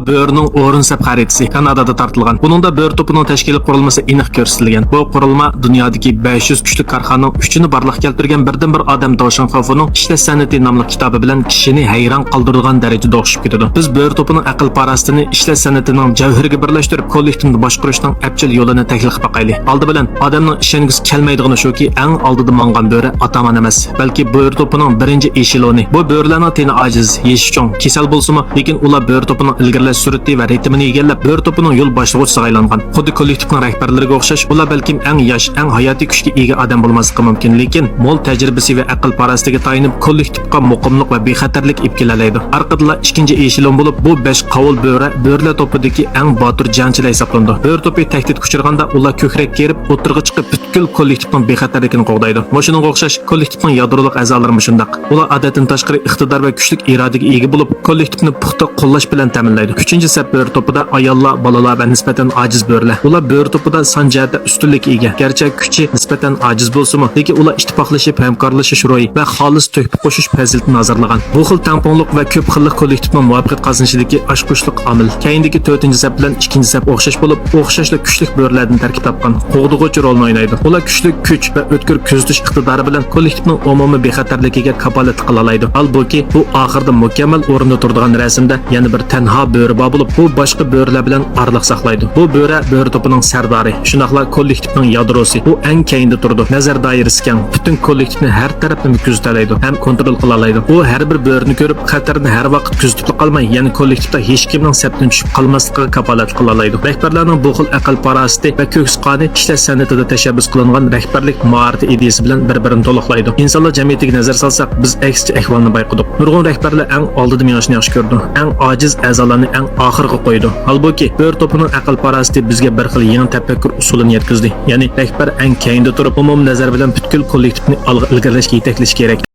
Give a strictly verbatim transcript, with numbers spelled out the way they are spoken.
بۆرىنىڭ ئورۇن سەپ خەرىتىسى كانادادا تارتىلغان. بۇنىڭدا بۆرە توپىنىڭ تەشكىلىي قۇرۇلمىسى ئېنىق كۆرسىتىلگەن. بۇ قۇرۇلما دۇنيادىكى بەش يۈز كۈچلۈك كارخانىنىڭ ئۈچىنى بارلىققا كەلتۈرگەن بىردىنبىر ئادەم داۋشىڭ خاۋفۇنىڭ ئىشلەش سەنئىتى ناملىق كىتابى بىلەن كىشىنى ھەيران قالدۇرىدىغان دەرىجىدە ئوخشىشىپ كېتىدۇ. بىز بۆرە توپىنىڭ ئەقىل پاراسىتىنى ئىشلەش سەنئىتىنىڭ جەۋھىرىگە بىرلەشتۈرۈپ، كوللېكتىپنى باشقۇرۇشنىڭ ئەپچىل يولىنى تەھلىل قىلىپ باقايلى. ئالدى بىلەن، ئادەمنىڭ ئىشەنگۈسى كەلمەيدىغىنى شۇكى، ئەڭ ئالدىدا ماڭغان بۆرە ئاتامان ئەمەس، بەلكى بۆرە توپىنىڭ بىرىنچى ئېشېلونى. بۇ بۆرىلەرنىڭ تېنى ئاجىز، يېشى چوڭ، كېسەل بولسىمۇ، لېكىن ئۇلار بۆرە توپىنىڭ ئىلگىرىلەش سۈرئىتى ۋە رىتىمىنى ئىگىلەپ، بۆرە توپىنىڭ يول باشلىغۇچىسىغا ئايلانغان. خۇددى كوللېكتىپنىڭ رەھبەرلىرىگە ئوخشاش، ئۇلار بەلكىم ئەڭ ياش، ئەڭ ھاياتىي كۈچكە ئىگە ئادەم بولماسلىقى مۇمكىن، لېكىن مول تەجرىبىسى ۋە ئەقىل پاراسىتىگە تايىنىپ، كوللېكتىپقا مۇقىملىق ۋە بىخەتەرلىك ئېلىپ كېلەلەيدۇ. ئارقىدىنلا ئىككىنچى ئېشېلون بولۇپ، بۇ بەش قاۋۇل بۆرە بۆرىلەر توپىدىكى ئەڭ باتۇر جەڭچىلەر ھېسابلىنىدۇ. بۆرە توپى تەھدىتكە ئۇچرىغاندا، ئۇلار كۆكرەك كېرىپ، ئوتتۇرىغا چىقىپ، پۈتكۈل كوللېكتىپنىڭ بىخەتەرلىكىنى قوغدايدۇ. مۇشۇنىڭغا ئوخشاش، كوللېكتىپنىڭ يادرولۇق ئەزالىرىمۇ شۇنداق. ئۇلار ئادەتتىن تاشقىرى ئىقتىدار ۋە كۈچلۈك ئىرادىگە ئىگە بولۇپ، كوللېكتىپنى پۇختا قوللاش بىلەن تەمىنلەيدۇ. ئۈچىنچى سەپ بۆرە توپىدا ئاياللار، بالىلار ۋە نىسبەتەن ئاجىز بۆرىلەر. ئۇلار بۆرە توپىدا سان جەھەتتە ئۈستۈنلۈككە ئىگە. گەرچە كۈچى نىسبەتەن ئاجىز بولسىمۇ، لېكىن ئۇلار ئىتتىپاقلىشىپ، ھەمكارلىشىش روھى ۋە خالىس تۆھپە قوشۇش پەزىلىتىنى ھازىرلىغان. بۇ خىل تەڭپۇڭلۇق ۋە كۆپ خىللىق كوللېكتىپنىڭ مۇۋەپپەقىيەت قازىنىشىدىكى ئاچقۇچلۇق ئامىل. كەينىدىكى تۆتىنچى سەپ بىلەن ئىككىنچى سەپ ئوخشاش بولۇپ، ئوخشاشلا كۈچلۈك بۆرىلەردىن تەركىب تاپقان. قوغدىغۇچى رولىنى ئوينايدۇ. ئۇلار كۈچلۈك كۈچ ۋە ئۆتكۈر كۆزىتىش ئىقتىدارى بىلەن كوللېكتىپنىڭ ئومۇمىي بىخەتەرلىكىگە كاپالەتلىك قىلالايدۇ. ھالبۇكى، بۇ ئاخىردا مۇكەممەل ئورۇندا تۇرىدىغان رەسىمدە يەنە بىر تەنھا بۆرە بار بولۇپ، بۇ باشقا بۆرىلەر بىلەن ئارىلىق ساقلايدۇ. بۇ بۆرە، بۆرە توپىنىڭ سەردارى، شۇنداقلا كوللېكتىپنىڭ يادروسى. ئۇ ئەڭ كەينىدە تۇرىدۇ، نەزەر دائىرىسى كەڭ، پۈتۈن كوللېكتىپنى ھەر تەرەپلىمە كۆزىتەلەيدۇ ھەم كونترول قىلالايدۇ. ئۇ ھەر بىر بۆرىنى كۆرۈپ، خەتەرنى ھەر ۋاقىت كۆزىتىپلا قالماي، يەنە كوللېكتىپتا ھېچكىمنىڭ سەپتىن چۈشۈپ قالماسلىقىغا كاپالەتلىك قىلالايدۇ. رەھبەرلەرنىڭ بۇ خىل ئەقىل پاراسىتى ۋە كۆكسى قانى ئىشلەش سەنئىتىدە تەشەببۇس قىلىنغان رەھبەرلىك ماھارىتى ئىدىيىسى بىلەن بىر-بىرىنى تولۇقلايدۇ. ئىنسانلار جەمئىيىتىگە نەزەر سالساق، بىز ئەكسىچە ئەھۋالنى بايقىدۇق. نۇرغۇن رەھبەرلەر ئەڭ ئالدىدا مېڭىشنى ياخشى كۆرىدۇ، ئەڭ ئاجىز ئەزالارنى ئەڭ ئاخىرغا قويىدۇ. ھالبۇكى، بۆرە توپىنىڭ ئەقىل پاراسىتى بىزگە بىر خىل يېڭى تەپەككۇر ئۇسۇلىنى يەتكۈزدى. يەنى رەھبەر ئەڭ كەينىدە تۇرۇپ، ئومۇمىي نەزەر بىلەن پۈتكۈل كوللېكتىپنى ئالغا ئىلگىرىلەشكە يېتەكلىشى كېرەك.